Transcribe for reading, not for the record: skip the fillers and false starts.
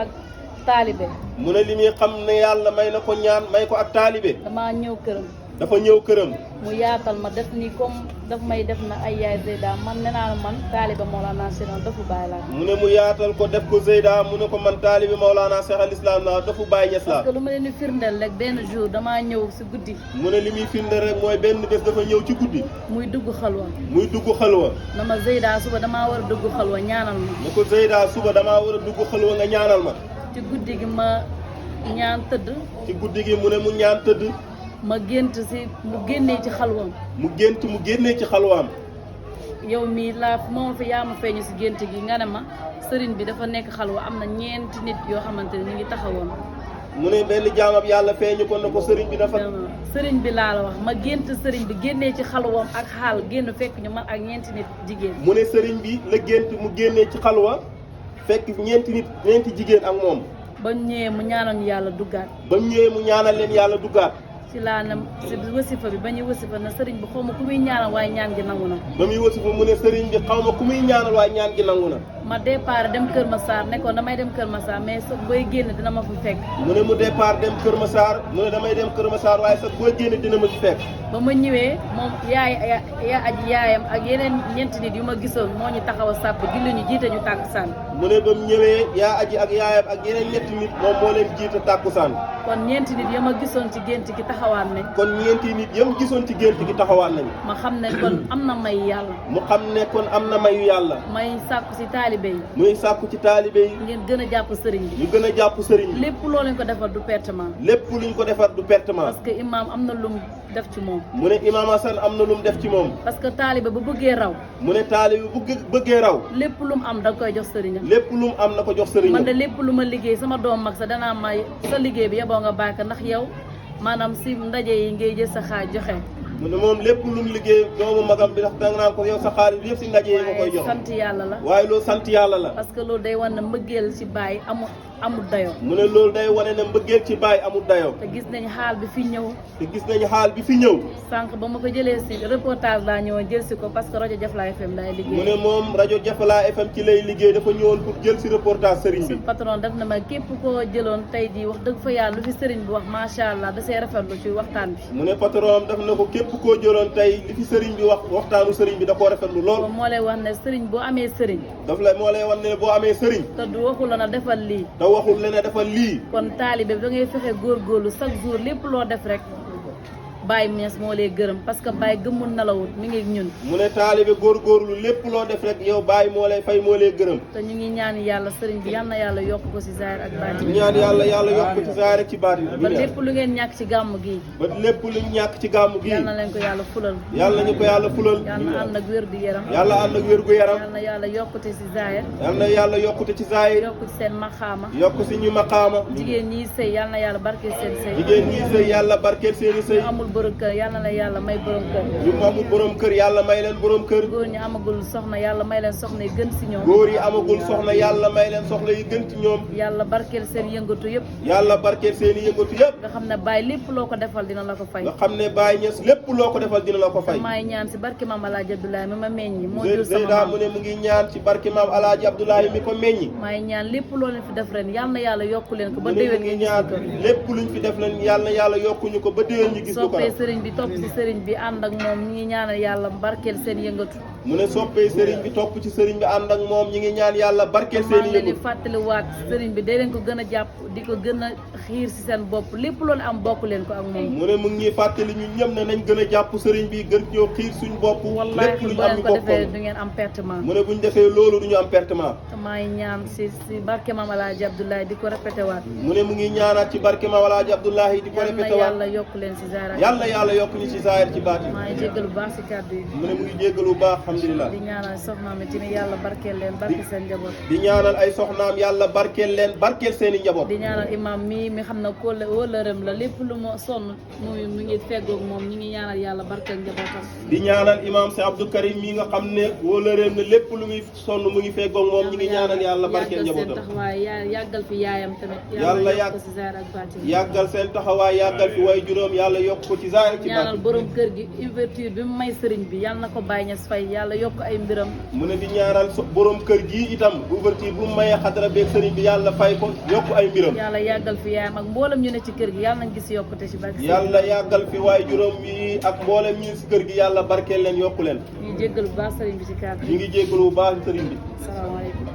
ak taalibe. mu ne li muy xam ne yàlla may na ko ñaan may ko ak taalibe. damaa ñëw këram. dafa ñëw këram. mu yaatal ma def ni comme daf may def na ay yaay Zeyda man nee naa man taalibe Mawlana Cheikh dafu Baay laa. mu ne mu yaatal ko def ko Zeyda mu ne ko man taalibe Mawlana Cheikh al Islam la dafu Baay Ñas la. parce que lu ma leen di firndeel rek benn jour damaa ñëw si guddi. mu ne li muy firndeel rek mooy benn bés dafa ñëw ci guddi. muy dugg xalwa. muy dugg xalwa. na ma Zeyda suba damaa war a dugg xalwa ñaanal ma. ne ko Zeyda suba damaa war a dugg xalwa nga ñaanal ma. ci guddi gi ma ñaan tëdd. ci guddi gi mu ne mu ñaan tëdd. ma gént si mu génnee ci xalwam. mu génnee ci xalwaam. yow mii laa moom fi yaa ma feeñu si gént gi nga ne ma sëriñ bi dafa nekk xalwa am na ñeenti nit yoo xamante ne ñu ngi taxawoon. mu ne benn jaamab yàlla feeñu ko ne ko sëriñ bi dafa. sëriñ bi laa la wax ma gént sëriñ bi génnee ci xalwam ak xaal génn fekk ñu man ak ñeenti nit jigéen. mu ne sëriñ bi la gént mu génnee ci xalwa fekk ñeenti jigéen ak moom. ba mu ñëwee mu ñaanal ñu yàlla duggaat. ba mu ñëwee mu ñaanal leen yàlla duggaat. ci laa ne si wasifa bi ba ñuy wasifa na sëriñ bi xaw ma ku muy ñaanal waaye ñaan gi nangu na. ba muy wasifa mu ne sëriñ bi xaw ma ku muy ñaanal waaye ñaan gi nangu na. ma départ dem Kër Massar nekkoon damay dem Kër Massar mais sax booy génn dina ma fa fekk. mu ne mu départ dem Kër Massar mu ne damay dem Kër Massar waaye sax booy génn dina ma fi fekk. ba ma ñëwee moom yaayam ak yeneen ñeenti nit yu ma gisoon moo ñu taxaw a sàpp julli ñu jiite ñu tàkkusaan. mu ne ba mu ñëwee yaa aji ak yaayam ak yeneen ñetti nit moom moo leen jiite tàkkusaan. kon ñeenti nit ya ma gisoon ci gént gi taxawaan nañ. kon ñeenti nit yam gisoon ci gént gi taxawaan nañ. ma xam ne kon am na may yàlla. mu xam ne kon am na mayu yàlla. may sàkku si taalibe yi. muy sàkku ci taalibe yi. ngeen gën a jàpp sëriñ bi. ñu gën a jàpp sëriñ bi. lépp loo leen ko defar du pertement. lépp luñ ko defar du pertement. parce que imaam am na lum def ci moom. mu ne imaam Hassan am na lum def ci moom. parce que taalibe bu bëggee raw. mu ne taalibe bu bëggee raw. lépp lum am da koy jox sëriñam. lépp lum am na ko jox sëriñam. man de lépp lu ma liggéey sama doom mag sa danaa may sa liggéey bi yeboo nga bàyyi ko ndax yow maanaam si ndaje yi ngay jël sa xaaj joxe. mu ne moom lépp lu mu liggéey doomu magam bi ndax danga naan ko yow sa xaalis bi yëpp si ndaje yi nga koy jox. sant yàlla la. waaye loolu sant yàlla la. parce que loolu day wan ne mbëggeel ci baay amul dayoo. mu ne loolu day wane ne mbëggeel ci baay amul dayoo. te gis nañ xaal bi fi ñëw. te gis nañ xaal bi fi ñëw. sànq ba ma ko jëlee si reportage laa ñëwoon jël si ko parce que rajo Jafla FM laay liggéey. mu ne moom rajo Jafla FM ci lay liggéey dafa ñëwoon pour jël si reportage sëriñ bi. patron def na ma képp koo jëloon tey jii wax dëgg fa yàlla lu fi sëriñ bi wax macha allah da see rafetlu ci waxtaan bi. mu ne patron def na ko képp koo jëloon tey li fi sëriñ bi wax waxtaanu sëriñ bi da koo rafetlu lool. moo lay wax ne sëriñ boo amee sëriñ. moo lay wax ne boo amee sëriñ. te du waxul la na defal lii. te waxul la ne defal lii. kon taalibe bi da ngay fexe góorgóorlu chaque jour lépp loo def rek Baye Niass moo lay gërëm parce que Baye gëmul nalawut mi ngi ñun. mu ne taalibe góorgóorlu lépp loo def rek yow Baye moo lay fay moo lay gërëm. te ñu ngi ñaan yàlla sëriñ bi yal na yàlla yokk ko ci zaahir ak baatin. ñaan yàlla yokk ko ci zaahir ak ci baatin. ba lépp lu ngeen ñàkk ci gàmm gi. ba lépp lu ñàkk ci gàmm gi. yal na leen ko yàlla fulal. yàlla ñu ko yàlla fulal. yal na ànd ak wér gu yaram. yàlla ànd ak wér gu yaram. yal na yàlla yokkute ci zaahir. yal na yàlla yokkute ci zaahir. yokku ci seen maqaama. yokku ci ñu maqaama. jigéen ñi sëy yal na yàlla barkeel seen sëy. jigéen ñi sëy yàlla barkeel seen i sëy. ñu amul borom kër yal na yàlla may borom kër. ñu amul borom kër yàlla may leen borom kër. góor ñi amagul soxna yàlla may leen soxna yi gën ci ñoom. góor yi amagul soxna yàlla may leen soxna yi gën ci ñoom. yàlla barkeel seen yëngatu yëpp. yàlla barkeel seen i yëngatu yëpp. nga xam ne Baye lépp loo ko defal dina la ko fay. nga xam ne Baye Niass lépp loo ko defal dina la ko fay. maay ñaan ci barke maam Alaaji Abdoulaye mi ma meññi. moo jur sama Zeyda maam mu ne mu ngi ñaan ci barke maam Alaaji Abdoulaye mi ko meññi. maay ñaan lépp loo leen fi def ren yal na yàlla yokku leen ko ba mu ne déwén mu ngi ngeen gis ñaan ko. lépp luñ fi def leen yal na yàlla yokkuñu ko ba déwén ñu gis ko. soppee sëriñ bi topp ci sëriñ bi ànd ak moom ñi ngi ñaanal yàlla barkeel seen yëngatu. mu ne soppee sëriñ bi topp ci sëriñ bi ànd ak moom ñi ngi ñaan yàlla barkeel seen i leen di yëngatu. fàttaliwaat sëriñ bi day leen ko gën a jàpp di ko gën a xiir ci seen bopp lépp loolu am bokk leen ko ak moom. mu ne mu ngi ñuy fàttali ñun ñëpp ne nañ gën a jàpp sëriñ bi gën ñoo xiir suñ bopp. wallaahi lépp bu luñ am leen ñu ko bokk defee ko. du ngeen am pertement. mu ne buñ defee loolu du ñu am pertement. te maay ñaan ci barke maam Alaaji Abdoulaye di ko répété waat. mu ne mu ngi ñaanaat ci barke maam Alaaji Abdoulaye di ko yal na répété waat. yàlla yokk leen ci zaahir. yàlla yàlla yokk ñu ci zaahir ci baatin. maa ngi jéggalu bu baax ci kàddu yi. mu ne mu ngi jéggalu bu baax alhamdulilah. di ñaanal soxnaam yi tamit yàlla barkeel leen barke seen njaboot. di ñaanal ay soxnaam yàlla barkeel leen barkeel seen i njaboot. di ñaanal imam mii mi xam na ko wóolëram la lépp lu ma sonn mu ngi feggoog moom ñi ngi ñaanal yàlla barkeel njabootam. di ñaanal imam si Abdou Karim mi nga xam ne wóolëreem ne lépp lu muy sonn mu ngi feggoog moom ñi ngi ñaanal yàlla barkeel yàggal seen njabootam. taxawaay yàggal fi yaayam tamit. yàlla yokk ko ci zaahir ak baatin. yàggal seen taxawaay yàggal fi way juróom yàlla yokk ko ci zaahir ci ñaanal baatin. borom kër gi ouverture bi mu may sëriñ bi yàlla na ko Baye Niass fay yàlla yokk ay mbiram. mu ne di ñaaral borom kër gi itam ouverture bu maye xadara beeg sëriñ bi yàlla fay ko yokk ay mbiram. yàlla yàggal fi yaayam ak mboolem ñu ne ci kër gi yàlla nañ gis yokkute ci barke. yàlla yàggal fi waaye juróom yi ak mboolem ñi si kër gi yàlla barkeel leen yokku leen. ñu jéggal bu baax sëriñ bi ci kàddu. ñu ngi jéggalu bu baax sëriñ bi. salaamaaleykum.